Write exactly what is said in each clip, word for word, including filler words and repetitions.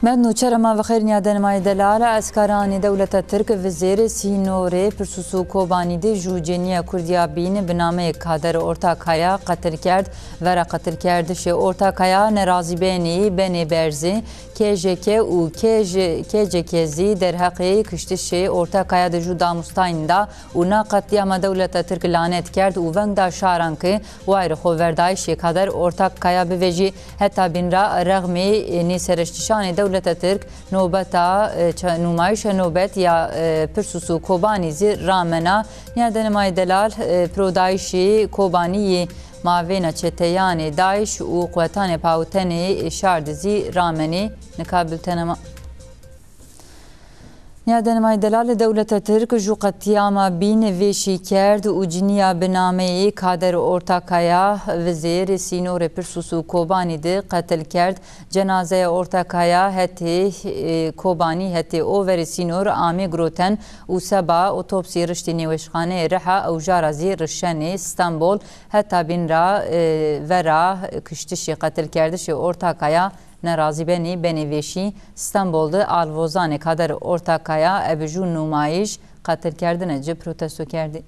Nûçera ma vexêr nîyadenê ma yê delal. Eskeranê dewleta Tirk vizêrê sînorê Pirsus û Kobanî de ju cenîya Kurd ya bîn bi nameyê Kader Ortakaya qetil kerd. Vera qetilkerdişê Ortakaya nerazîbenî benê berzê. K J K û K J, K C K zî derheqê kiştişê Ortakaya de ju damûstayîn da û na qetlîama dewleta Tirk lanet kerd û veng da şaran ke wayîrê xoverdayîşê Kader Ortakaya bivejî. Heta bîn ra rexmê nêsereştişanê dewleta Tirk, nobeta, e, ça-, nûmayîşa nobet ya, e, Pirsus û Kobanî zî ramena. Nîyadenê ma yê delal, e, pirodayîşê Kobanî yê mavêna çeteyanê DAIŞ û quwetanê pawitenê şar de zî ramenê. Nika bultena ma. Nîyadenê ma yê delal, dewleta Tirk ju qetlîama bîn vêşî kerd û cinîya bi nameyê Kader Ortakaya vizêr sînorê Pirsus û Kobanî de qetil kerd. Cenazeya Ortakaya hetê, e, Kobanî hetê o verê sînor amê giroten û seba otopsî riştê nêweşxaneyê Riha, ewja ra zî rişenê Stenbol. Heta bîn ra, e, vera kiştişê, qetilkerdişê Ortakaya nerazîbenî benê vêşî. Stenbol de alvozanê Kader Ortakaya ebe ju nûmayîş qetilkerdine ci protesto kerdî.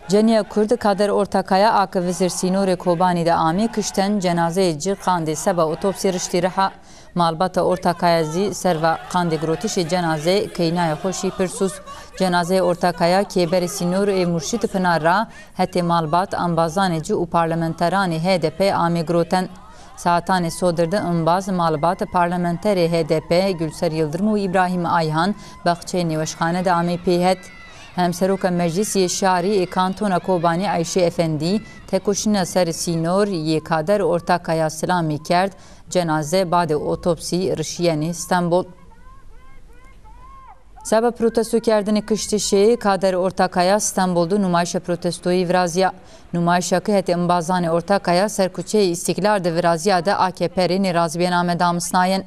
Cenîya Kurd Kader Ortakaya a ke vizêr sînorê Kobanî de amê kişten, cenazeyê ci qandê seba otopsî riştî Riha. Malbata Ortakaya zî serva qandê girotişê cenaze keynaya xo şî Pirsus. Cenazeyê Ortakaya kêberê sînorê Murşît Pinar ra hetê malbat, embazanê ci û parlamenteranê H D P amê giroten. Saetanê sodir de embaz, malbat, parlamenterê H D P Gülser Yıldırım û Îbrahîm Ayhan baxçeyê nêweşxane de amey pêhet. Hemseroka Meclîsê Şarî ê Kantona Kobanî Ayşe Efendî tekoşîna ser sînor yê Kader Ortakaya silamî kerd, cenaze badê otopsî rişîyenê Stenbol. Seba protestokerdinê kiştişê Kader Ortakaya Stenbol de nûmayîşa protestoyî virazîya. Nûmayîşa ke hetê embazanê Ortakaya ser kuçeyê Îstîklal de virazîya de A K P rê nêrazîbîyên ame damisnayên.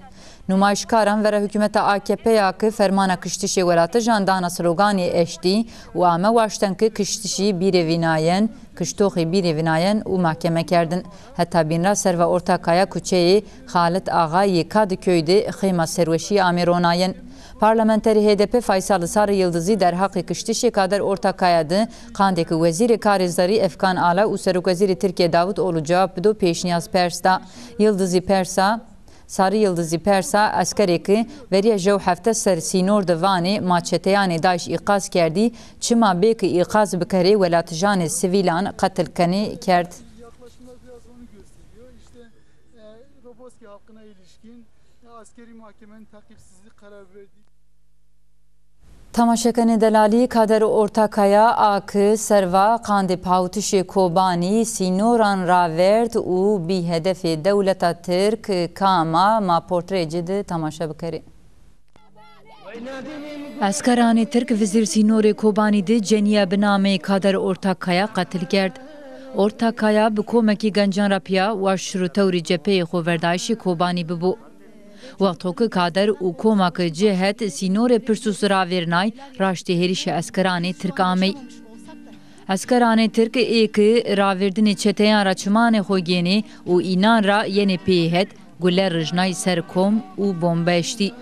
Nûmayîşkaran vera hukûmeta A K P ya ke fermana kiştişê weratijan dana sloganê eştî û ame waşten ke kiştişî bîrê vînayên, kiştoxî bîrê vînayên û mahkeme kerdin. Heta bîn ra serva Ortakaya kuçeyê Xalit Axa yê Kadıköy de xêma serweşî amê ronayên. Parlamenterê H D P Faysal Sarı Yıldızî derheqê kiştişê Kader Ortakaya de qandê ke Wezîrê Karê Zerrî Efkan Ala û Serokwezîrê Tirkîye Davutoglu cewab bido pêşnîyaz pers da. Yıldızî persa, Sarı Yıldızî persa eskerê ke verîya jew hefte ser sînor de vanê ma çeteyanê DAIŞ îqaz kerdî, çima bê ke îqaz bikerê welatijanê sivîlan qetil kenê kerd. Yaklaşımlar biraz onu gösteriyor. İşte, e, Roboski halkına ilişkin, e, askeri mahkemenin takipsizlik kararı verdiği Temaşekenê delalî, Kader Ortakaya a ke serva qandê pawitişê Kobanî sînoran ravêrd û bî hedefê dewleta Tirk kam a, ma portreyê ci de temaşe bikerê. Eskeranê Tirk vizêr sînorê Kobanî de cenîya bi nameyê Kader Ortakaya qetil kerd. Ortakaya bi komekî gencan ra pîya waşt şiro tewrê cepheyê xoverdayîşê Kobanî bibo. Wexto ke Kader û koma ke ci het sînorê Pirsus ravêrnay, raştê hêrişê eskeranê Tirk amey. Eskeranê Tirk ê ke ravêrdinê çeteyan ra çimanê xo gênê û înan ra yenê pê het, gule rijnay ser kom û bombe eştî.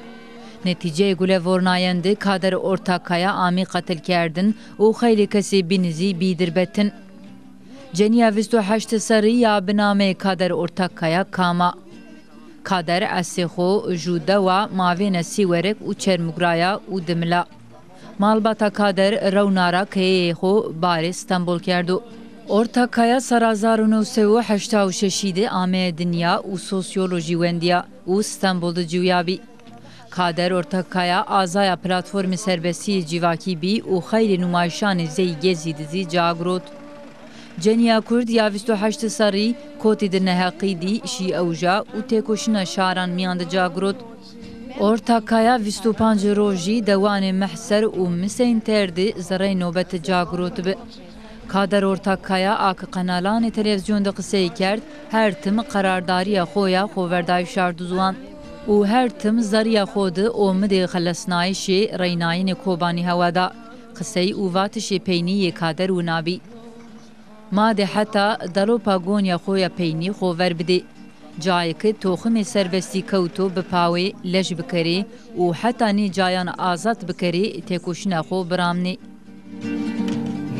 Netîceyê gule vornayen de Kader Ortakkaya amî qetilkerdin û xeylê kesê bîn zî bî dirbetin. Cenîya vîst û heşt serrî ya bi nameyê Kader Ortakkaya kam a? Kader esê xo ju dewa mavêna Sîwerek û Çermug ra ya û dimila. Malbata Kader rewna ra keyeyê xo barê Stenbol kerdo. Ortakkaya serra hezar û new sey û heşta û şeşî de ameye dinya û sosyolojî wendiya û Stenbol de ciwîyabî. Kader Ortakkaya azaya Platformê Serbestî yê Civakî bî û xeylê nûmayîşanê zey Gezî de zî ca girot. Cenîya Kurd ya vîst û heşt serrî kotî di neheqî dî, şî ewja û têkoşîna şaran mîyan de ca girot. Ortakkaya vîst û panc rojî dewanê Mehser û Miseyn Ter de zereyê nobete ca girotibi. Kader Ortakkaya a ke qenalanê televîzyon de qisey kerd, her tim qerardarîya xo ya xoverdayîş ardo ziwan û her tim zerrîya xo de omidê xelesnayîşê reynayînê Kobanî hewa da. Qisey û vatişê peynî yê Kader wina bî. Ma de heta delopa gonya xo ya peynî xo ver bidê. Cayê ke toximê serbestî kewto bipawê, lej bikerê û heta nê cayan azad bikerê, têkoşîna xo biramnê.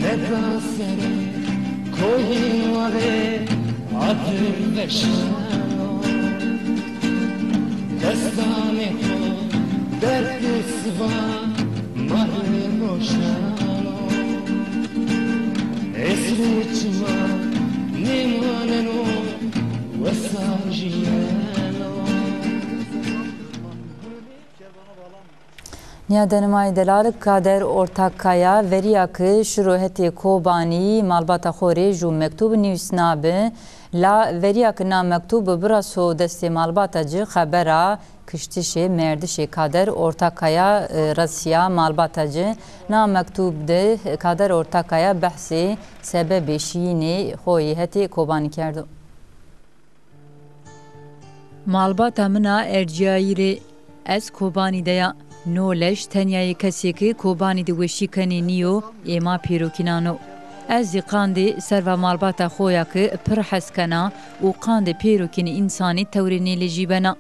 Neda serê koyê warê adir veşano. Destanê xo derdê siva ma rê roşano. Esrê çima nêmaneno wesa jîyeno. Nîya denimayê delal Kader Ortakkaya verîya ke şiro hetê Kobanî malbata xo rê ju mektub nîvisnabi, la verîya ke na mektub biraso destê malbata ci xebera kiştişê merdişê Kader Ortakkaya, e, resîya malbata ci. Na mektub de Kader Ortakkaya behsê sebebê şiyînê xo yê hetê Kobanî kerdo. Malbata min a ercîyayî rê, ez Kobanî de ya. No lej tenya yê kesê ke Kobanî de weşî kenê nîyo, ê ma pêrokînan o. Ez zî qandê serva malbata xo ya ke pir hes kena û qandê pêrokînê însanî tewrê nê lejî bena.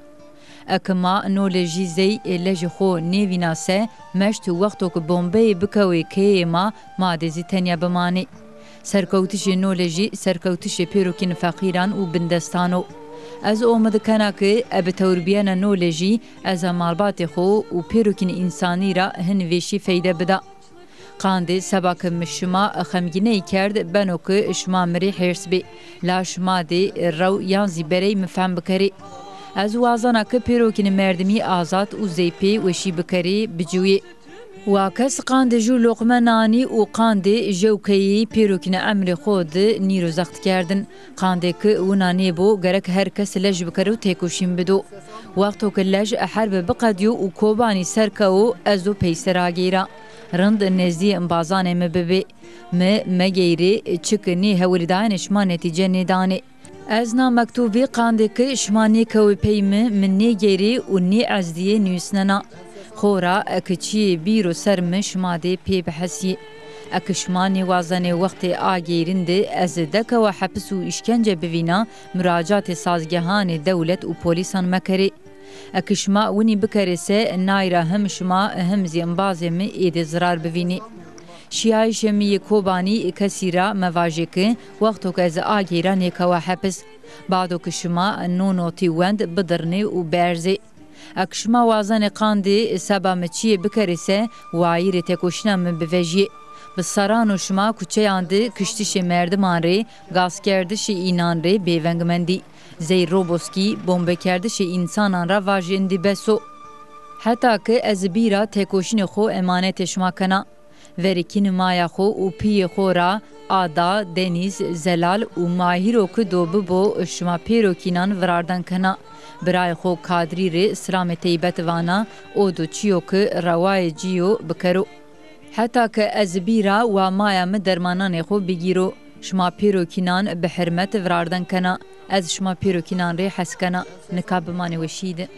Eke ma no lejî zey ê lejê xo nêvîna se, meşt wexto ke bombeyê bikewê keyeyê ma, ma de zî tenya bimanê. Serkewtişê no lejî serkewtişê pêrokînê feqîran û bindestan o. Ez omid kena ke ebe tewrbîyena no lejî eza malbatê xo û pêrokînê însanî ra hin vêşî feyde bida. Qandê seba ke mi şima xemgîney kerd, beno ke şima mi rê hêrs bê. La şima dê rew yan zî berey mi fehm bikerê. Ez wazena ke pêrokînê merdimî azad û zey pê weşî bikerê, biciwîyê. Wa kes qandê ju loqme nanî û qandê jew keyeyî pêrokînê emrê xo de nîro zext kerdin. Qandê ke wina nêbo, gerek her kes lej bikero têkoşîn bido. Wexto ke lej herbe biqedîyo û Kobanî ser kewo, ez o peyser ageyra. Rind nezdîyê embazanê mi bibê. Mi megeyrê, çike nê hewlîdayene şima netîce nêdanê. Ez na mektubî qandê ke şima nêkewê pey mi, mi nêgeyrê û nêezdîyê nusnena. Xora eke çîyê bîro ser mi şima dê pê bihesîyê. Eke şima nêwazenê wextê ageyrîn de ez dekewa hepis û îşkence bivîna, muracatê sazgehanê dewlet û polîsan mekerê. Eke şima winî bikerê se, nay ra him şima him zî embazê mi êdî zirar bivînî. Şîyayîşê mi yê Kobanî kesî ra mevajê ke wexto ke ez ageyra nêkewa hepis. Bado ke şima no notî wend, bidirnê û bierzê. Eke şima wazenê qandê seba mi çîyê bikerê se, wayîrê têkoşîna mi bivejîyê. Bi serran o şima kuçeyan de kiştişê merdiman rê, gaskerdişê înan rê bêveng mendî. Zey roboskî, bombekerdişê însanan ra vajêndî bes o. Heta ke ez bîra têkoşînê xo emanetê şima kena. Verê kînê maya xo û pîyê xo ra Ada, Denîz, Zelal û Mahîro ke do bibo şima pêrokînan virarden kena. Birayê xo Kadrî rê silamê teybet vana, o do çîyo ke rewayê ci yo bikero. Heta ke ez bîra wa maya mi dermananê xo bigîro. Şima pêrokînan bi hirmet virarden kena. Ez şima pêrokînan rê hes kena. Nika bimanê weşî de.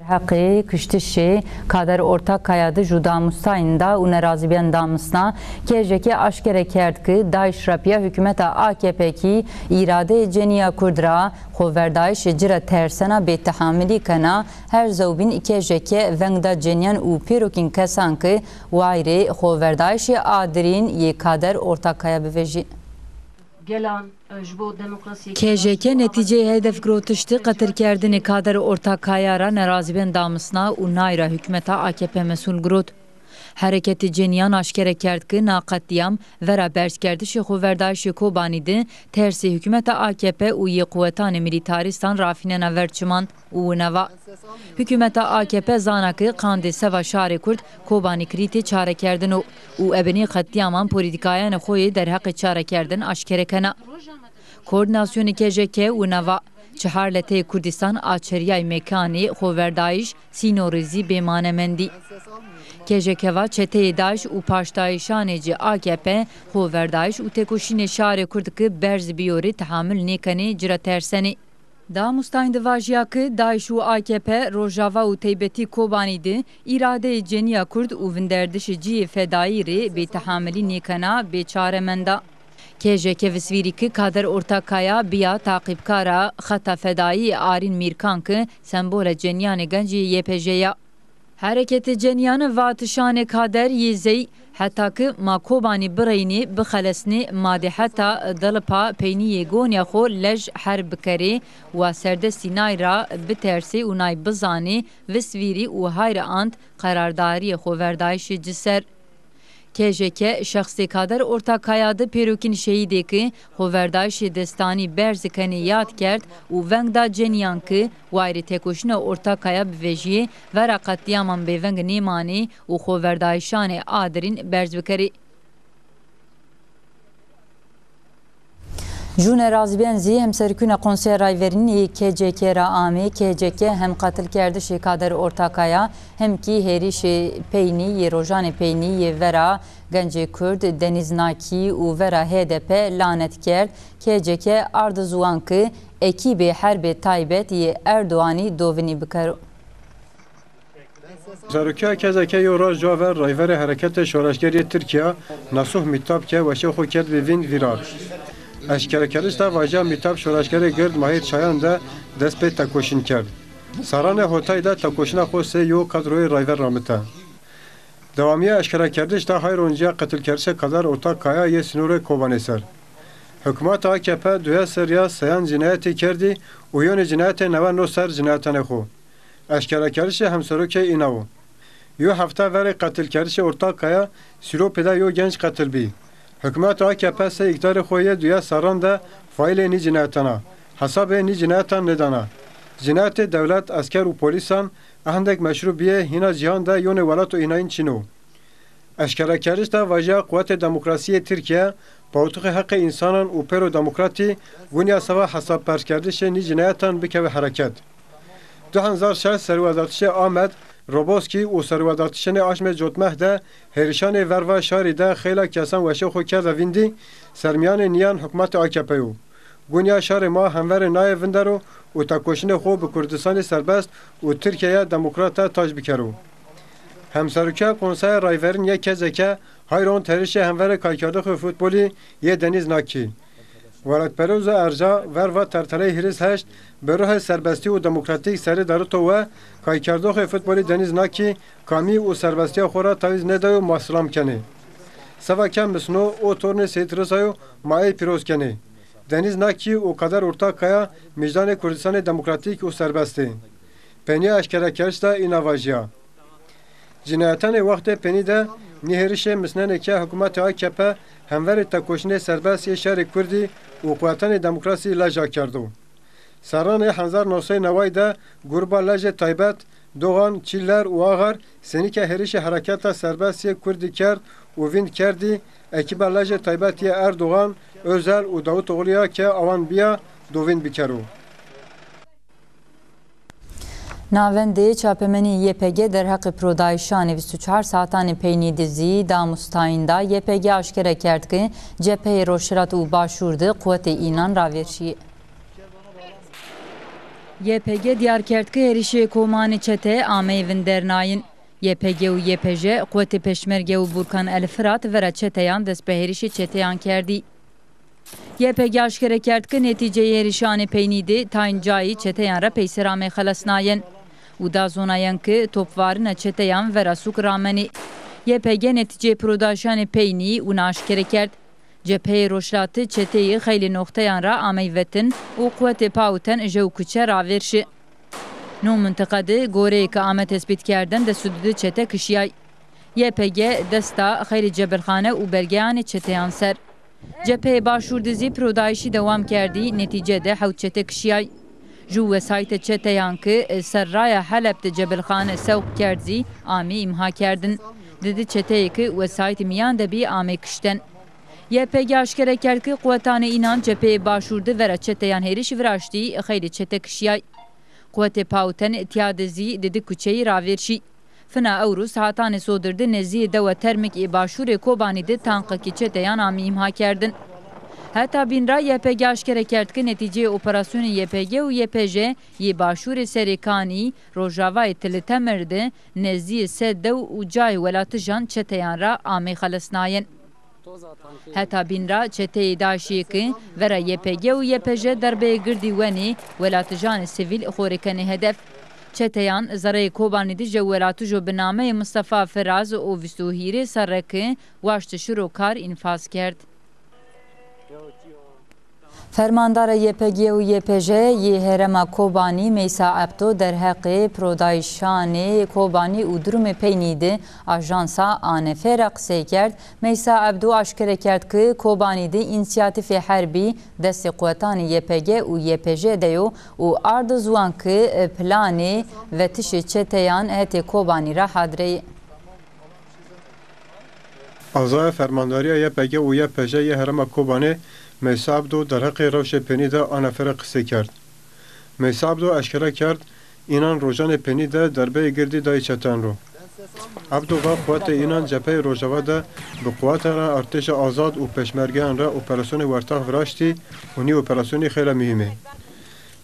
Derheqê kiştişê Kader Ortakkaya de ju damusnayîn da û nerazîbîyan damusna. K J K aşkere kerd ke DAIŞ ra pîya hukûmeta A K P kî îradeyê cenîya kurd ra xoverdayîşê ci ra tersena bêtehamilî kena. Her zewbîn K J K veng da cenîyan û pêrokîn kesan ke wayîrê xoverdayîşê adirîn yê Kader Ortakkaya bivejî. Gelan, e, ji bo demokrasiyê K J K netîceyê hedef girotiştî qetilkerdinê Kader Ortakkaya ra nerazîbîyan damusna û nay ra hukûmeta A K P mesûl girot. Hereketê cenîyan aşkere kerd ke na qetlîam vera berzkerdişê xoverdayîşê Kobanî de tersê hukûmeta A K P û yê quwetanê milîtarîstan rafînena ver çiman û wina va: Hukûmeta A K P zana ke qandê seva şarê kurd Kobanî kilîtê çarekerdin o û ebe nê qetlîaman polîtîkayanê xo yê derheqê çarekerdin aşkere kena. Koordînasyonê K J K wina va: Çihar leteyê Kurdîstan açerîyayî mekanê xoverdayîş, sînorî zî bêmane mendî. K J K va çeteyê DAIŞ û paştdayîşanê ci A K P xoverdayîş û têkoşînê şarê kurd ke berz bîyo rê tehamul nêkenê, ci ra tersenê. Damustayîn de vajîya ke DAIŞ û AKP Rojava û teybetî Kobanî de îradeyê cenîya kurd û vinderdişê cîyê fedayî rê bêtehamilî nêkena, bêçare menda. KJK visvîrî ke Kader Ortakkaya bîya taqîbkara xeta fedayî yê Arîn Mîrkan ke sembolê cenîyanê gencî yê YPJ'yî ya. Hereketê cenîyan vatişanê Kader yê zey, heta ke ma Kobanî bireynê, bixelesnê, ma dê heta dilipa peynî yê gonîya xo lej herb bikerê, wa serdestî nay ra bitersê û nay bizanê, visvîrî û hay ra ant qerardarîyê xoverdayîşê ci ser. KJK şexsê Kader Ortakkaya de pêrokîn şehîdê ke xoverdayîşê destanî berzi kenê yad kerd û veng da cenîyan ke wayîrê tekoşîna Ortakkaya bivejîyê, vera qetlîyaman bêveng nêmanê û xoverdayîşanê adirîn berz bikerê. Jûne razîbîyen zî hemserokîna Konseya Rayverîn yê KCK ra amê. KCK hem qetilkerdişê Kader Ortakaya hem kî hêrişê peynî yê rojanê peynî yê vera gencê Kurd Denîz Nakî û vera HDP lanet kerd. KCK ardo ziwan ke ekîbê herbê taybet yê Erdoganî dovinî bikero. Serokê KCK yo roj cuwa ver rayverê Hereketê Şoreşgerî yê Tirkîya Nasuh Mîtab ke weşê xo kerdbî vînd vîrar. Eşkerekerdiş de vajîya Mîtab şoreşgerê gird Mahîr Çayan de dest pê tekoşîn kerd. Serranê hotay de tekoşîna xo sey yo kadroyê rayver ramite. Dewamîya eşkerekerdiş de hay roncîya qetilkerdişê Kader Ortakkaya yê sînorê Kobanê ser. Hukmata AKP duye serrîya seyan cînayetî kerdî û yonê cînayetê newe no ser cînayetanê xo. Eşkerekerdişê hemserokê îna wo. Yo hefte verê qetilkerdişê Ortakkaya Sîlopê de yo genc qetil bî. Hukmata AKP sey îktidarê xo yê duye serran de faîlê nî cînayetan a. Hesabê nî cînayetan nêdana. Cînayetê dewlet, esker û polîsan ehendêk meşrû bîyê, hîna cîhan de yonê welato înayîn çin o. Eşkerekerdiş de vajîya Quwetê Demokrasî yê Tirkîye, Pawitixê Heqê Însanan û Pêro Demokratî gunîya seba hesabperskerdişê nî cînayetan bikewê hereket. Di hezar şeş serwedatişê Amed Roboskî û serwedatişênê aşmê cotmeh de hêrişanê verva şarî de xeyla kesan weşê xo kerde vîndî, sermîyanê nîyan hukmatê AKP yo. Gunîya şarê ma hemverê naye vindero û tekoşînê xo bi Kurdistanê serbest û Tirkîyeya demokrat de tac bikero. Hemserokîya Konseya Rayverîn yê KCK hay rond hêrişê hemverê kaykerdoxê futbolî yê Denîz Nakî. Welatperêza erja verva terteleyê hîris heşt bi ruhê serbestî û demokratîk serê darito we, kaykerdoxê futbolî Denîz Nakî kamî û serbestîya xo ra tawîz nêdayo, ma silam kenê. Seba ke misno o tornê Seyîd Riza yo, ma ey pîroz kenê. Denîz Nakî û Kader Ortakkaya mijdanê Kurdistanê demokratîk û serbest ê. Peynîya eşkerekerdiş de îna vajîya. Cînayetanê wextê peynî de nî hêrişê misnenê ke hukmatê AKP hemverê tekoşînê serbest yê şarê kurdî û quwetanê demokrasî lej akerdo. Serranê hezar new sey neway de gruba lejê taybet Doğan, Çiller û Ağar senî ke hêrişê hereketa serbest yê kurdî kerd û vînd kerdî, ekîba lejê taybet yê Erdogan, Özel û Davutoğlu ya ke awan bîya, dovîn bikero. Navendê çapemenî YPG derheqê pirodayîşanê vîst û çar saetanê peynî de zî damustayîn da. YPG aşkere kerd ke cepheyê Rojhilat û Başûr de quwetê înan ravêrşîyê. YPG dîyar kerd ke hêrişê komanê çete ameyê vindernayin. YPG û YPJ, quwetê Peşmerge û Burkan El Firat vera çeteyan dest bi hêrişê çeteyan kerdî. YPG aşkere kerd ke netîceyê hêrişanê peynî de tayn cayî çeteyan ra peyser amey xelesnayen û da zonayen ke topvarina çeteyan vera sûk ramenê. YPG netîceyê pirodaşanê peynî wina aşkere kerd. Cepheyê Rojhilati çeteyî xeylê noxteyan ra amey vetin û quwetê Pawiten jew kuçe ravêr şi. No mintiqa de goreyê ke ame tespîtkerdene des û di çete kişîyay. YPG dest da xeylê cebilxane û belgeyanê çeteyan ser. Cepheyê Başûr de zî pirodayîşî dewam kerdî, netîce de hewt çete kişîyay. Ju wesayîtê çeteyan ke ser raya Heleb de cebilxane sewq kerd zî amê îmha kerdin. Di di çeteyê ke wesayîtê mîyan de bî amê kişten. YPG aşkere kerd ke quwetanê înan cepheyê Başûr de vera çeteyan hêrişî viraştî, xeylê çete kişîyay. Quwetê Pawiten tîya de zî di di kuçeyî ravêr şî. Fina ewro saetanê sodir de nezdîyê dewa Termik ê başûrê Kobanî de tanqekê çeteyan amî îmha kerdin. Heta bîn ra Y P G aşkere kerd ke netîceyê operasyonê Y P G û Y P J yê Başûrê Serêkanî, Rojavayê Tilitemir de nezdîyê se dew û cayê welatijan çeteyan ra amey xelesnayen. Heta bîn ra çeteyê DAIŞî yê ke vera Y P G û Y P J derbeyê girdî wenê, welatijanê sivîl xo rê kenê hedef. Çeteyan zereyê Kobanî de je welatijo bi nameyê Mistefa Firaz û vîst û hîrê serre ke waşti şiro kar înfaz kerd. Fermandara Y P G û Y P J yê herêma Kobanî Meysa Ebdo derheqê pirodayîşanê Kobanî û durumê peynî de ajansa A N F ra qisey kerd. Meysa Ebdo aşkere kerd ke Kobanî de însîyatîfê herbî destê quwetanê Y P G û Y P J de yo û ardo ziwan ke planê vetişê çeteyan hetê Kobanî ra hadre yê. Azaya Fermandarîya Y P G û Y P J yê herêma Kobanê Meysa Ebdo derheqê rewşê peynî de A N F ra qisey kerd. Meysa Ebdo eşkera kerd, înan rojanê peynî de derbeyê girdî dayê çeteyan ro. Ebdo va quwetê înan cepheyê Rojava de bi quwetan ra artêşa azad û pêşmergeyan ra operasyonê wertex viraştî û nî operasyonî xeylê muhîm ê.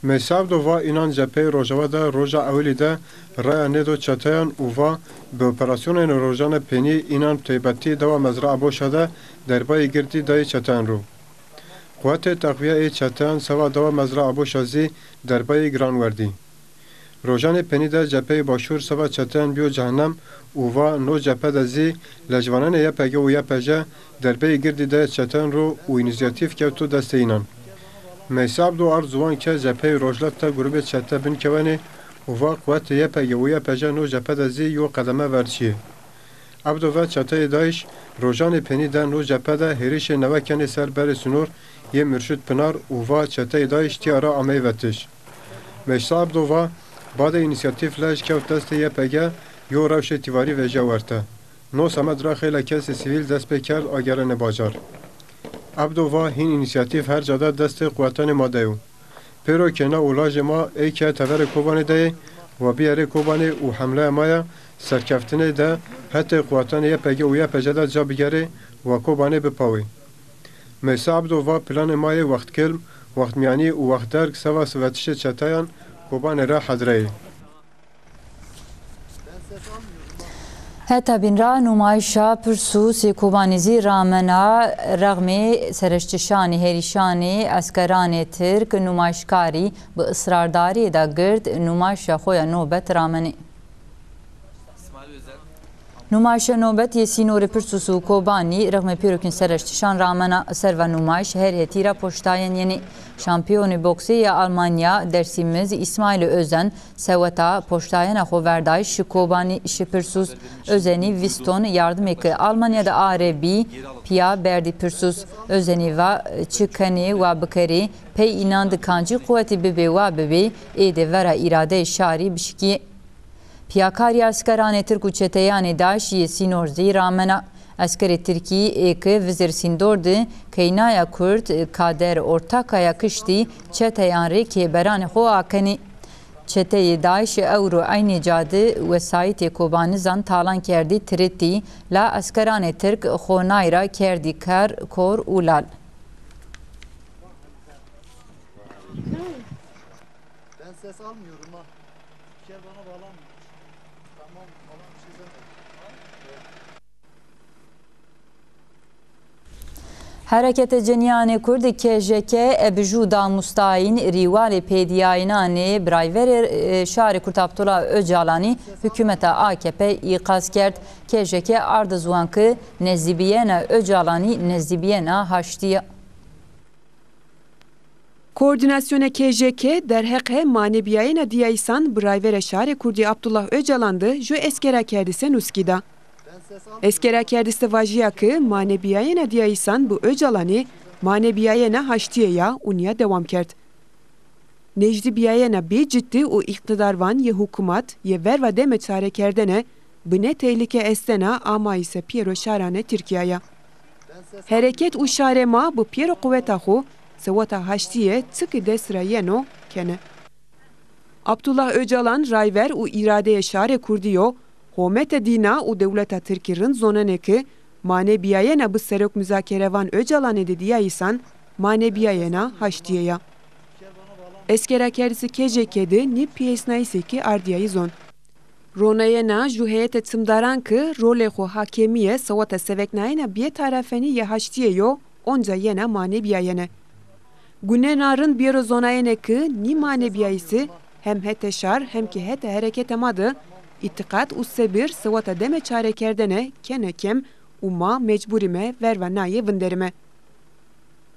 Meysa Ebdo va înan cepheyê Rojava de roja ewilî de raya nêdo çeteyan û va bi operasyonênê rojanê peynî înan teybetî dewa Mezraa Boşa de derbayê girdî dayê çeteyan ro. Quwetê teqwîya ê çeteyan sewa dewa Mezraa Boşa zî derbayê giran werdî. Rojanê peynî de cepheyê Başûr sewa çeteyan bîyo cehennem û va no cephe de zî lejvanenê Y P G û Y P J derbeyê girdî dayê çeteyan ro û înîsîyatîf kewto destê înan. Meysa Ebdo ard ziwan ke cepheyê rojlef de grûbê çete bin kewenê û va quwetê Y P G û Y P J no cephe de zî yo qedeme ver çîyê. Ebdo va çeteyê DAIŞ rojanê peynî de no cephe de hêrişê newe kenê ser berê sinor yê Murşid Pinar û va çeteyê DAIŞ tîya ra ameyê vetiş. Meysa Ebdo va, badê înîsîyatîf lej kewt destê Y P G, yo rewşê tîvarî vejîya werte. No semed ra xeylê kesê sivîl dest pê kerd agerenê bajar. Ebdo va hîn înîsîyatîf her ca de destê quwetanê ma de yo. Pêro kêna û lajê ma ê ke teverê Kobanê de yê, wa bîyerê Kobanê û hemleya ma ya serkeftinê de hetê quwetanê Y P G û Y P J de ca bigerê, wa Kobanê bipawê. Meysa Ebdo va planê ma yê wextkilm, wextmîyanî û wextderg sewa vetişê çeteyan Kobanê ra hedre yê. Heta bîn ra numayîşa Pirsûsê Kobanî zî ramena, rexmê sereştişanê hêrişanê eskeranê Tirk numayîşkarî bi isrardarîyê de gird numayîşa xo ya nobet ramenê. Numayîşa nobet yê sînorê Pirsûs û Kobanî rexmê pêrokên sereştişan ramena. Serva numayîş her hetî ra poştayên yenê. Şampîyonê boksê ya Almanya, dersîmiz Îsmaîl Özen, seweta poştayena xo verdayîş şi Kobanî, şi Pirsûs. Özenî vîst ton yardimê ke Almanya de are bî, pîya berdî Pirsûs. Özenî va, çi kenê wa bikerê, pey înan de kancî quwetî bibê wa bibê, ê de vera îradeyê şarî bişikîyê. Pîyakarîya eskeranê Tirk û çeteyanê DAIŞ yê sînor zî ramena. Eskerê Tirkî ê ke vizêr sîndor de keynaya Kurd Kader Ortakaya kiştî, çeteyan rê kêberanê xo akenê. Çeteyê DAIŞî ewro eynî ca de wesayîtê Kobanizan talan kerdî, tiritî, la eskeranê Tirk xo nay ra kerdî ker, kor û lal. Ben ses almıyorum ha. Spiker bana bağlanmıyor. Tamam, falan bir şey demedim. Hereketê Cinîyanê Kurd, K J K, e bi jû damustayîn rîwalê pêdîyayînanê birayverê, e, şarê Kurd Abdullah Ocalanî hukûmeta A K P îqaz kerd. K J K arde ziwan ke nezdîbîyena Ocalanî nezdîbîyena haştî ya. Koordînasyonê K J K derheqê manebîyayena dîyayîsan bi rayverê şarê kurdî Abdullah Ocalan de ju eskerakerdîse nuskî da. Eskerakerdîse vajîya ke manebîyayena dîyayîsan bi Ocalanî manebîyayena haştîye ya û nîya dewam kerd. Nêjdîbîyayena bêciddî û îqtîdarvan yê hukûmat yê verva deme çarekerdene bi nê tehlîke estena amayîse pêro şaranê Tirkîya ya. Hereket û şarê ma bi pêro quweta xo seweta haştîye çi ke dest ra yeno kenê. Abdullah Ocalan rayver û îradeyê şarê kurdî yo, homete dîna û dewleta tirkî rind zonenê ke manebîyayena bi serok muzakerevan Ocalanî de dîyayîsan, ma nêbîyayena haştîye ya. Eskerakerdisî K J K de nî pîyêsnayîsêkî ardîyayî zon. Ronayena ju heyetê çimdaran ke rolê xo hakemîye seweta seveknayena bêtarafenî yê haştîye yo, onca yena mane bîyayene. Gune na rind bêro zonayene ke nî mane bîyayîsî hem hetê şar hem kî hetê hereketê ma de îtîqat û sebir seweta demê çarekerdene kene kêm û ma mecbur îme verva naye vinderîme.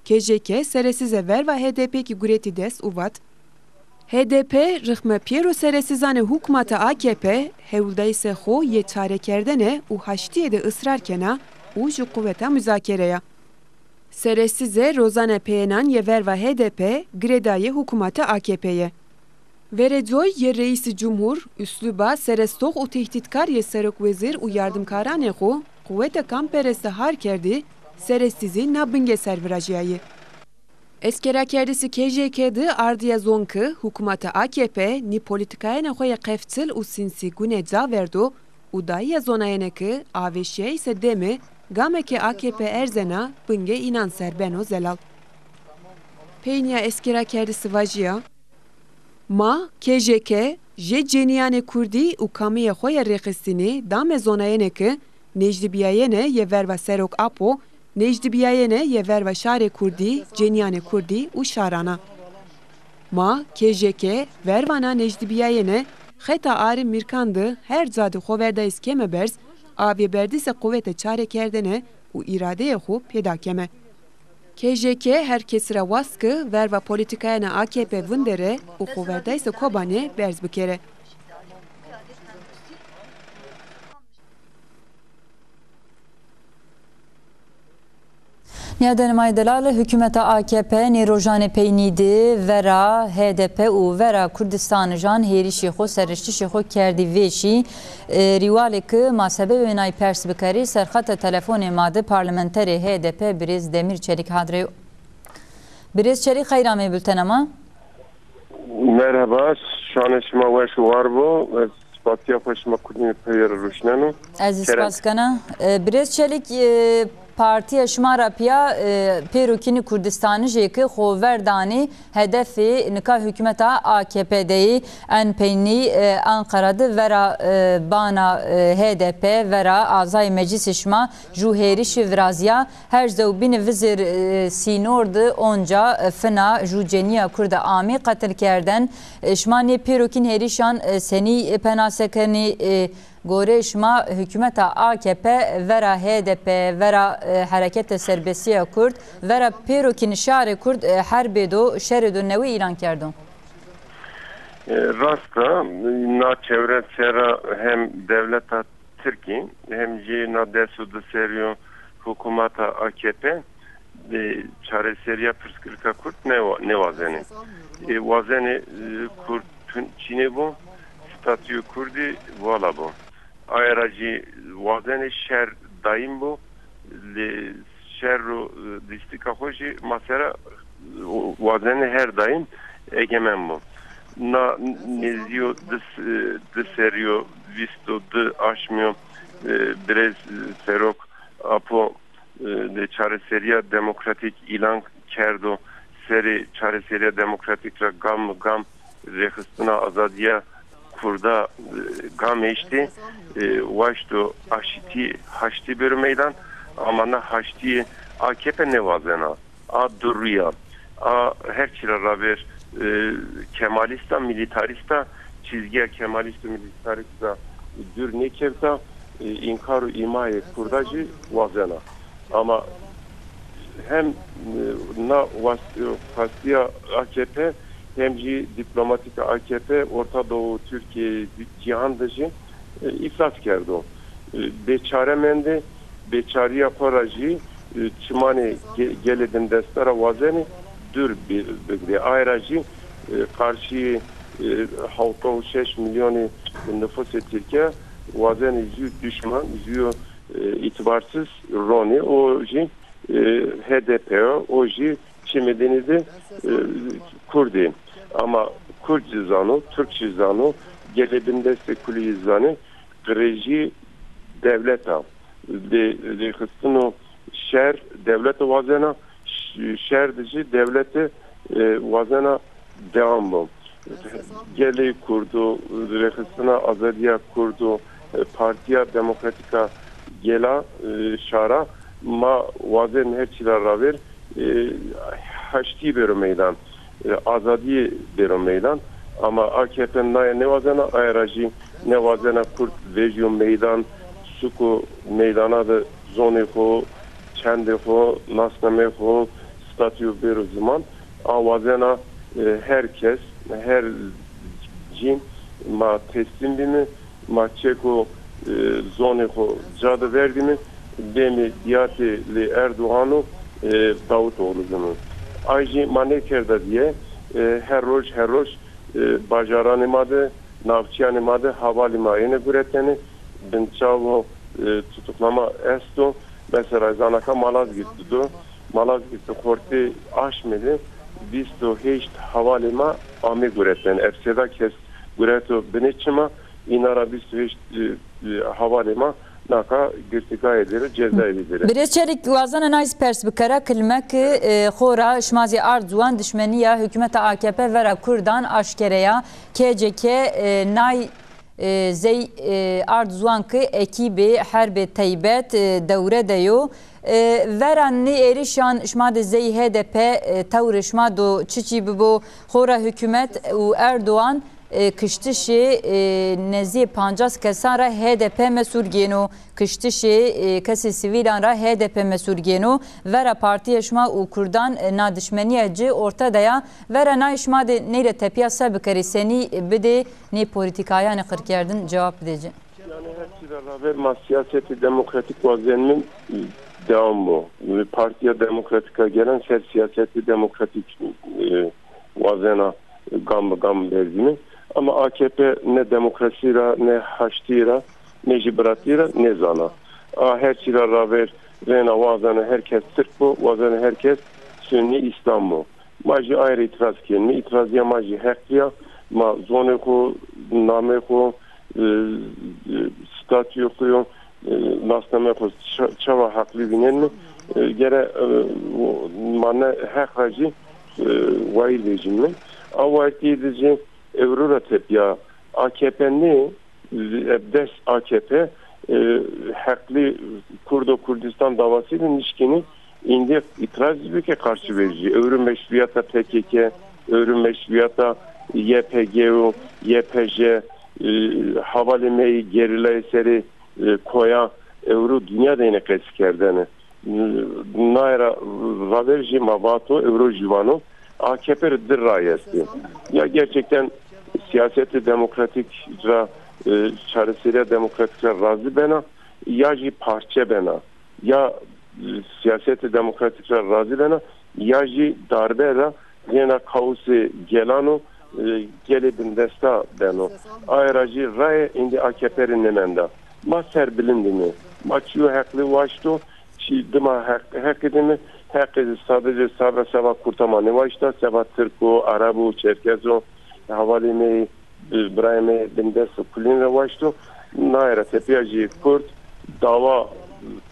K J K seresîze verva H D P kî guretî dest û vat, H D P rixme pêro seresîzanê hukmata A K P hewldayîsê xo yê çarekerdene û haştîye de israr kena û ju quweta muzakere ya. Seresîze rozane peyênan yê verva H D P girêdayê hukmata A K P yê. Verê coy yê reîsî cumhur, usluba serestox û tehdîtkar yê serokwezîr û yardimkaranê xo, quwete kampereste har kerdî, seresîzî na bingê ser virajîyayî. Eskerakerdisî K J K de ardîya zon ke hukmata A K P nî polîtîkayênê xo yê qefçil û sînsî gune ca verdo û dayîya zonayene ke avêşîyayîsê deme, gamê ke A K P erzena, bingê înan ser beno zelal. Peynîya eskerakerdisî vajîya, Ma, K J K, jê cenîyanê kurdî û kamîyê xo yê rêxistinî dame zonayene ke nejdîbîyayene yê verva Serok Apo, nejdîbîyayene yê verva şarê kurdî, cenîyanê kurdî û şaran a. Ma, K J K, verva na nejdîbîyayene xeta arê mîrkan de her ca de xoverdayîs keme berz, avêberdîsê quwetê çarekerdene û îradeyê xo pêda keme. K J K her kesî ra wast ke verva polîtîkayêna A K P vindere û xoverdayîsê Kobanê berz bikere. Nîyadenê ma yê delal, hukûmeta A K P nê rojanê peynî de vera H D P û vera Kurdistanijan hêrişê xo, serreştişê xo kerdî vêşî. E, rîwalê ke ma sebebê nay pers bikerî, ser xeta telefonê ma de parlamenterê H D P birêz Demîr Çelîk hadre yo. Birêz Çelîk, xeyr amê bultena ma. Merheba, şanê şima weş û war bo. Ez spasiya xwe şima kurdî peyê ruşneno. Ez zî spas kena. E, Birêz Çelîk, e, partîya şima ra pîya, e, pêrokînî Kurdistanijê ke xo ver danî hedefê nika hukûmeta A K P de yê. En peynî, e, Anqara de vera, e, bana, e, H D P, vera azayê meclîsê şima ju hêrişî virazîya. Her zewbîne vizêr, e, sînor de onca, e, fina ju cenîya kurda amî qetilkerden. E, şima nê pêrokîn hêrişan, e, senî, e, penase kenî? E, goreyê şima hukûmeta A K P vera H D P, vera, e, Hereketê Serbestîya Kurd, vera pêrokîn şarê kurd, e, herbê do, şerê do newî îlan kerdo? E, rast a, na çewre ser ra hem dewleta Tirkî hem jî na des û di serrî yo hukûmata A K P de çareserîya pirsgirêka kurd nêwa-, nêwazenê. Ê, wazenê, e, kurd tund çînê bo, statuyê kurdî vala bo. Aye ra jî wazenê şer daîm bo. Lê şer ro, e, dîstika xo jî ma sera, e, wazenê her daîm egemen bo. Na nêzdîyo di s-, e, di serrî yo, vîst û di aşmî yo, e, birêz, e, Serok Apo, e, de çareserîya demokratîk îlan kerdo. Serê çareserîya demokratîk ra gam bi gam rêxistina azadîya kurda, e, gam eştê, e, waşto aşîtî, haştî bêro meydan, ama na haştî A K P nêwazena. A durrî ya. A her çî ra ravêr, e, kemalîst a, mîlîtarîst a, çîzgîya kemalîst û mîlîtarîst ra dûr nêkewta, e, înkar û îmayê kurda jî wazena. Ama hem, e, na was-, e, xwestîya A K P hem jî dîplomatîka A K P Orta Doğu, Tirkîye, cîhan de jî, e, îflas kerdo. E, bêçare mendê, bêçarîya xo ra jî, e, çimanê ge-, gelê bindeste ra wazenê dûr bi-, bigirê. Aye ra jî, e, qarşî, e, hewta û şeş mîlyonê nifusê Tirkîya wazenê jû duşman, jû, e, îtîbarsîz ronê. O jî, e, H D P yo, o jî çimê dînî de, e, Kurd ê. Ama Kurd jî zano, Tirk jî zano, gelê bindestê kulî jî zanê, qirêjî dewlet a. Lê rêxistino şer dewlete wazena, ş-, şer de jî dewlete, e, wazena dewam bo. Gelê Kurdo, rêxistina azadiya Kurdo, e, Partiya Demokratîka Gela, e, şara, ma wazên her çî ra ravêr, e, haştî bêro meydan, e, azadî bêro meydan. Ama A K P naye nêwazena, aye ra jî nêwazena Kurd vejîyo meydan, suko meydana de zonê xo, çendê xo, nasnameyê xo, statûyo bêro ziman. A wazena, e, her kes, her cîn ma teslîm bîme, ma çeko, e, zonê xo ca de verdîme, bême diyatê lê Erdogan û, e, Davutoglu zî mi. Ay jî ma nêkerda diye, e, her roj, her roj, e, bajaranê ma de, navçîyanê ma de havalê ma êne guretene, binçav û, e, tutuklama esto. Mesela zanaka Malazgirt de do. Malazgirt de xortê aşmê de vîst û heşt havalê ma amê guretene. Ef seda kes gureto binê çima, îna ra vîst û heşt, e, e, havalê ma naka girtîgayê de rê, cezayê de rê. Birêz Çelîk, wazena nay zî pers bikera, kilmek, e, xo ra şima zî ard ziwan dişmenîya hukûmeta A K P vera kurdan aşkere ya. K C K, e, nay, e, zey, e, ard ziwan ki ekîbê herbê teybet, e, dewre de yo. E, vera nê êrişan şima de zey H D P, e, tewrê şima do çiçî bibo? Xora hukûmet û Erdogan, e, kiştişê, e, nezdîyê pancas kesan ra H D P mesûl gêno. Kiştişê, e, kesê sivîlan ra H D P mesûl gêno. Vera partîya şima û kurdan, e, na dişmenîya ci orte de ya. Vera nayê şima de ney rê tepîya se bikerê, senî bidê nê polîtîkayanê qirkerdin cewab bidê ci? Yanî her çî ra ravêr ma sîyasetê demokratîk wazenîme, dewam bo. Partîya Demokratîk a Gelan ser sîyasetê demokratîk, e, wazena gam bi gam berdîme. Ama A K P ne demokrasî ra, ne haştî ra, ne jî biratî ra nêzana. A her çî ra ravêr rêna wazena her kes Tirk bo, wazena her kes Sunnî Îslam bo. Ma jî ay rê îtiraz kenîme. Îtirazîya ma jî heqî ya. Ma zonê xo, nameyê xo, e, e, statuyê xo yo, e, nasnameyê xo ça-, çawa heqlî vînenîme? E, gere, e, ma ne heq ra jî, e, wayîr vejîme. A wayîrtîye de jî ewro ra tepîya A K P nê, e, des A K P, e, heqlî Kurdo Kurdistan davasî de nişkînî îndî îtiraz bike, qarşî vejî. Ewro meşruîyata P K K, ewro meşruîyata Y P G û Y P J, e, havalê me yê gerîlayê serê, e, koya ewro dinya de êne qesî kerdene. Naye ra ravêr jî ma vato, ewro jî vano, A K P rê di ray estê. Ya gerçekten sîyasetê demokratîk ra, e, çareserîya demokratîk ra razî bena, ya jî parçe bena. Ya, e, sîyasetê demokratîk ra razî bena, ya jî darbe ra yena kaosê gelan û, e, gelê bindesta beno. Aye ra jî raye êndî A K P rê nêmenda. Ma serbilind îme. Ma çîyo heqlî waşto, çî dima heq, heqî dime, heqî sadece seba, seba kurta ma nêwaşta, seba Tirk o, Ereb o, Çerkez o, hevalê me, bi-, birayê me bindest û kulîn ra waşto. Naye ra tepîya jî Kurd, dawa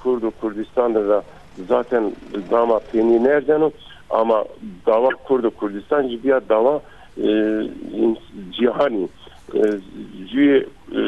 Kurd û Kurdistan de ra zaten dama peynî nêerzeno, ama dawa Kurd û Kurdistan jî bîya dawa, e, ins-, cîhanî. E, jûyê, e,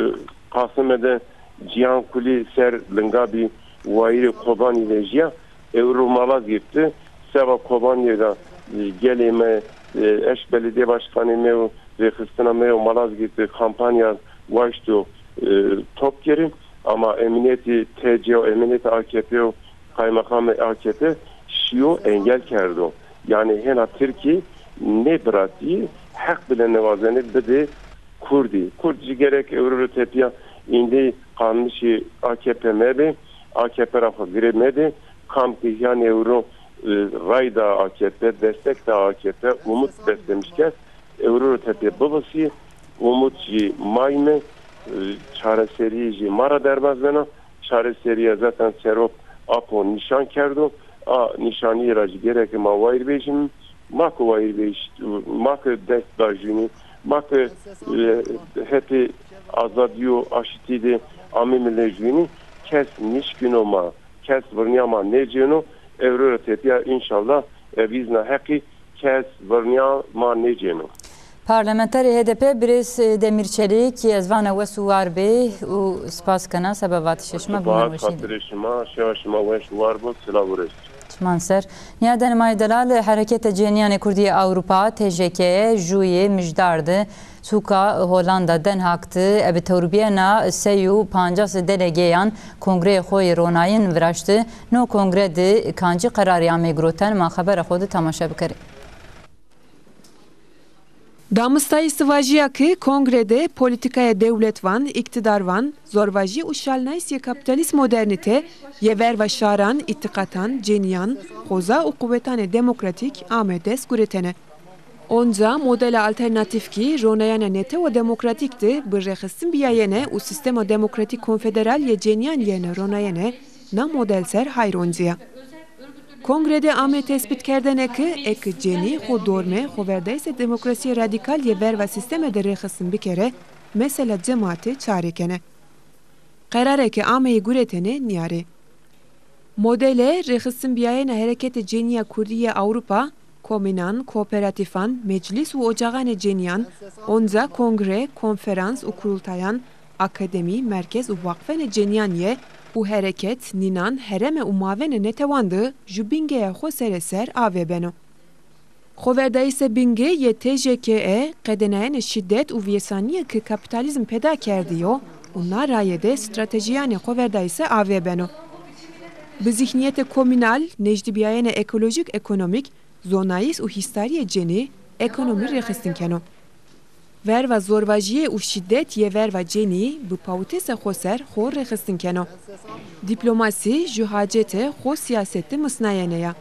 Qasime de cîhan kulî ser linga bî, wayîrê Kobanî vejîya, ewro Malazgirt de, seba Kobanî ra, e, gelê me, e, eşt belediye başkanê me û rêxistina me yo Malazgirt de kampanya waşto, e, top kerî. Ama emnîyetê T C û emnîyetê A K P û qaymeqamê A K P şîyo engel kerdo. Yanî hêna Tirkî nê biratî heq bile nêwazenê bidê Kurdî. Kurd jî gerek ewro rê tepîya îndî qanmişê A K P mebê, A K P ra xo girê medê. Kam ke yanî ewro, e, ray da A K P, destek da A K P, umut beslemiş kerd, ewro rê tepîya bivisî, umut jî ma yîme, e, çareserî jî ma ra derbaz bena. Çareserîye zaten Serok Apo nîşan kerdo. A nîşanîye ra jî gereke ma wayîr vejîme. Ma ke wayîr vejî, ma ke dest da jûnî, ma ke, e, hetê azadî û aşitî de amîme lê jûnî, kes nişkîno ma, kes virnîya ma nêcêno, ewro ra tepîya înşallah Evîzna heqî kes virnîya ma nêcêno. Parlamenterê H D P birêz Demîr Çelîk, ez vana wes û war bê û spas kena seba vatişê şima. Spas, xatirê şima, şewa şima weş û war bo, silav û rêz. Çiman ser. Nîyadenê ma yê delal, Herekete Cenîyanê Kurdî yê Ewropa, T J K, jûyê mijdar di sûka Hollanda Den Haag di ebe tewrbîyena sey û pancas delegeyan kongreyê xo yê ronayîn viraşti. No kongre di kancî qerarî amey giroten, ma xebera xo di temaşe bikerê. Damistayî si vajîya ke kongre de polîtîkaya dewletvan, îqtîdarvan, zorvajî û şalnayîs yê kapîtalîst modernîte yê verva şaran, îtîqatan, cenîyan, xoza û quwetanê demokratîk ame dest guretene. Onca modela alternatîf kî ronayena netewa demokratîk de bi rêxistin bîyayene û sîstema demokratîk konfederal yê cenîyan yene ronayene, na model ser hayr oncîya. Kongre de ame tespîtkerdene ke eke cenî xo dormê xoverdayîsê demokrasîyê radîkal yê verva sîsteme de rêxistin bikere, mesela cemaatî çarê kene. Qerarê ke ameyî guretene nîyarê. Modele rêxistinbîyayena Hereketê Cenî ya Kurdî yê Ewropa, komînan, kooperatîfan, meclîs û ocaxanê cenîyan, onca kongre, konferans û kurultayan, akademî, merkez û waqfenê cenîyan yê û hereket, nînan, hereme û mavenê netewan de ju bingeyê xo serê ser avê beno. Xoverdayîsê bingê yê T J K E qedenayene şîdet û vîyesanîye ke kapîtalîzm peyda kerdîyo û na raye de stratejîyanê xoverdayîse avê beno. Bi zîhnîyetê komînal, nejdîbîyayene ekolojîk-ekonomîk, zonayîs û hîstarîyê cenî, ekonomî rêxistin keno. Verva zorvajîye û şîdet yê verva cenî bi pawitêsê xo ser xo rêxistin keno. Dîplomasî ju hacetê xo sîyasetî misnayene ya.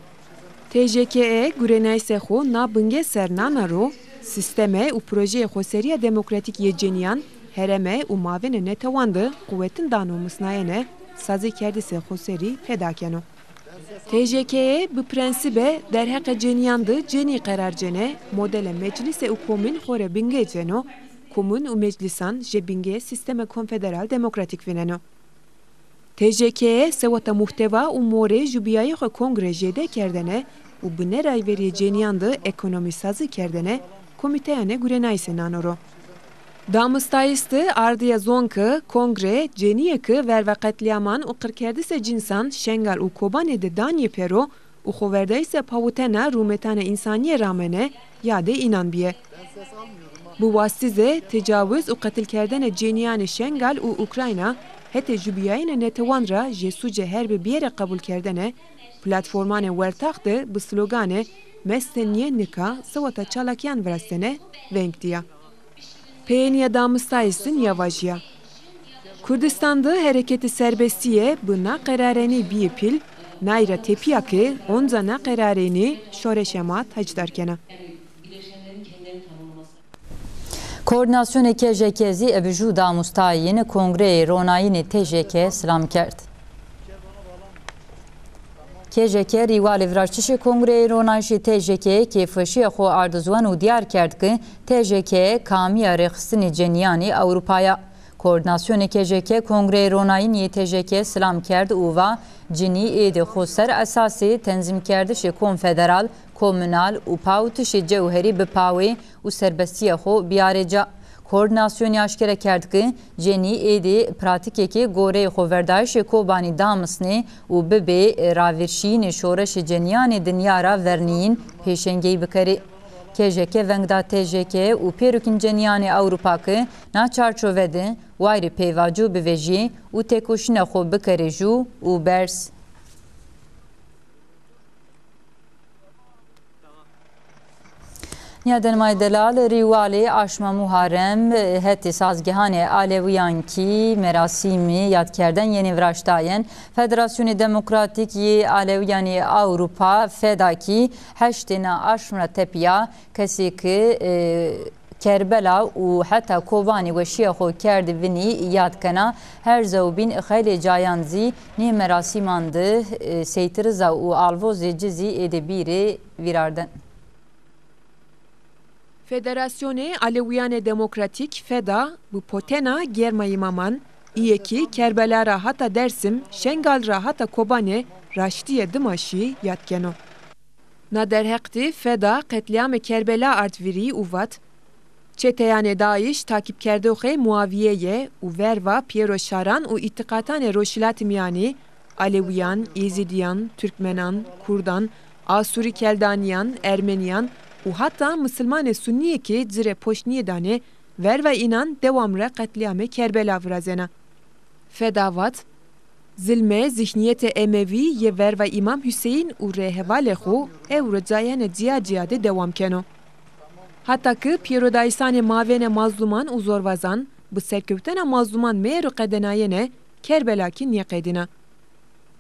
T J K E gurenayîsê xo na bingê ser nana ro, sîsteme û projeyê xoserîya demokratîk yê cenîyan, hereme û mavenê netewan de quwetin dano misnayene, sazîkerdisê xoserî peyda keno. T J K E bi prensîbe derheqê cenîyan de cenî qerar cêne, modelê meclîse û komîn xo rê bingê cêno, komîn û meclîsan jê bingê sîstemê konfederal demokratîk vîneno. T J K E seweta muhtewa û morê jûbîyayîxê kongre jêde kerdene û bi nê rayverîyê cenîyan de ekonomî sazî kerdene, komîteyanê gurenayîse nano ro. Damistayîs de ardîya zon ke kongre cenîyê ke verva qetlîaman û qirkerdisê cînsan Şengal û Kobanê de danîyê pêro û xoverdayîsê pawitena rûmetanê însanîye ramene, yadê înan bîye. Bi wastî zî tecawiz û qetilkerdenê cenîyanê Şengal û Ukrayna hetê jûbîyayînê netewan ra jê sûcê herbî bîyerê qebulkerdene, platformanê wertax de bi sloganê Meste nîyê nika seweta çalakîyan virastene, veng dîya. Peyenîya damistayîs de nîya vajîya: Kurdistan de hereketê serbestîye bi na qerarênî bîyê pîl, nay ra tepîya ke onca na qerarênî şoreşê ma tajdar kena. Koordînasyonê K J K zî ebe jû damistayîn Kongreyê Ronayînê T J K silam kerd. K J K rîwalê viraştişê Kongreyê Ronayîşê T J K kêfweşîya xo ard ziwan û dîyar kerd ke T J K kamîya rêxistinê cenîyan ê Ewropa ya. Koordînasyonê K J K Kongreyê Ronayîn yê T J K silam kerd û va, cinî êdî xo ser esasê tenzîmkerdişê konfederal, komunal û pawitişê cewherî bipawê û serbestîya xo bîyarê ca. Koordînasyonî aşkere kerd ke cenî êdî pratîkêkê goreyê xoverdayîşê Kobanî damisnê û bibê ravêrşîyînê şoreşê cenîyanê dinya ra vernîyîn pêşengeyî bikerê. K J K veng da T J K û pêrokîn cenîyanê Ewropa ke na çarçove de wayîrê peyvaco bivejîyê û têkoşîna xo bikerê jû û berz. Nîyadenê ma yê delal, rîwalê aşma Muharrem hetê sazgehanê Alewîyan kî merasîmê yadkerden yenê viraştayên. Federasyonê Demokratîk yê Alewîyanê Ewropa, feda, kî heştê na aşm ra tepîya, kesê ke, e, Kerbela û heta Kobanê weşîya xo kerdî vinî yad kena. Her zewbîn xeylê cayan zî nê merasîman de, e, seytiriza û alvozê ci zî êdî bîrê vîrarden. Federasyonê Alewîyanê Demokratîk, feda, bi potena germa îmaman, îyê kî Kerbela ra hata Dersim, Şengal ra hata Kobanê raştîye dima şî, yad keno. Na derheq de Feda qetlîamê Kerbela ard vîrî û vat, çeteyanê DAIŞ takîbkerdoxê Muavîye yê û verva pîyero şaran û îtîqatanê Rojhilatê Mîyanî, Alewîyan, Êzidîyan, Turkmenan, Kurdan, Asûrî Keldanîyan, Ermenîyan û heta misilmanê Sunnîyê ke ci rê poşt nêdanê, verva înan dewam ra qetlîamê Kerbela virazena. Feda vat, zilme, zîhnîyetê Emewî yê verva Îmam Huseyîn û rêhevalê xo ewro cayene cîya-cîya de dewam keno. Heta ke pîyerodayîsanê mavênê mazluman û zorbazan, bi serkewtena mazluman meyero qedenayene, Kerbela kî nêqedîna.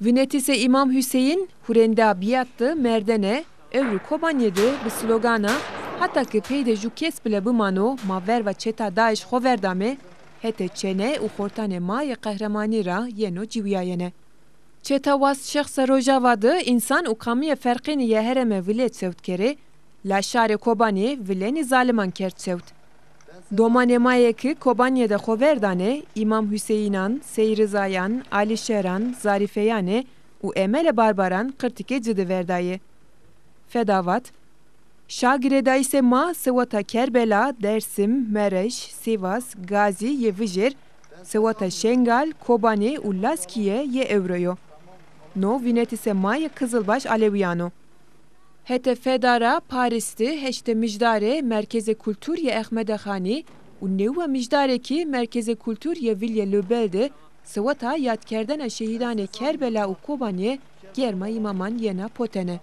Vinetîsê Îmam Huseyîn hurênda bîyad de merdene, ewro Kobanîye de bi slogana "Heta ke pey de jû kes bile bimano, ma verva çeta DAIŞ xo verdame", hetê çene û xortanê ma yê qehremanî ra yeno ciwîyayene. Çeta Wast Şexsa Rojava de însan û qamîye ferqênî yê herême vile çewt kerê, la şarê Kobanî vilenî zaliman kerd çewt. Domanê ma yê ke Kobanîye de xo verdanê, Îmam Huseyînan, Sey Rizayan, Alîşeran, Zarîfeyanê û Emelê Barbaran qirtîkê ci de verdayê. Feda vat, şa girêdayîsê ma seweta Kerbela, Dêrsim, Mereş, Sîvas, Gazî yê vijêr, seweta Şengal, Kobanî û Laskîye yê ewro yo. No vînetîsê ma yê qizilbaş alewîyan o. Hetê Feda ra Parîs de heştê Mijdarê Merkezê Kultur yê Exmedê Xanî û newê Mijdarê kî Merkezê Kultur yê Vilye Lobel de seweta yadkerdena şehîdanê Kerbela û Kobanîye germa îmaman yena potene.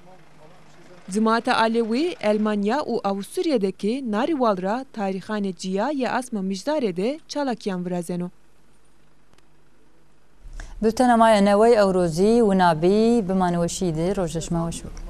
Cimaata Alewî Elmanya û Awusturya de kî na rîwal ra tarîxanê cîya yê asma Mijdarê de çalakîyan virazeno. Bultena ma ya newey ewro zî wina bî, bimanê weşî de, rojê şima weş bo.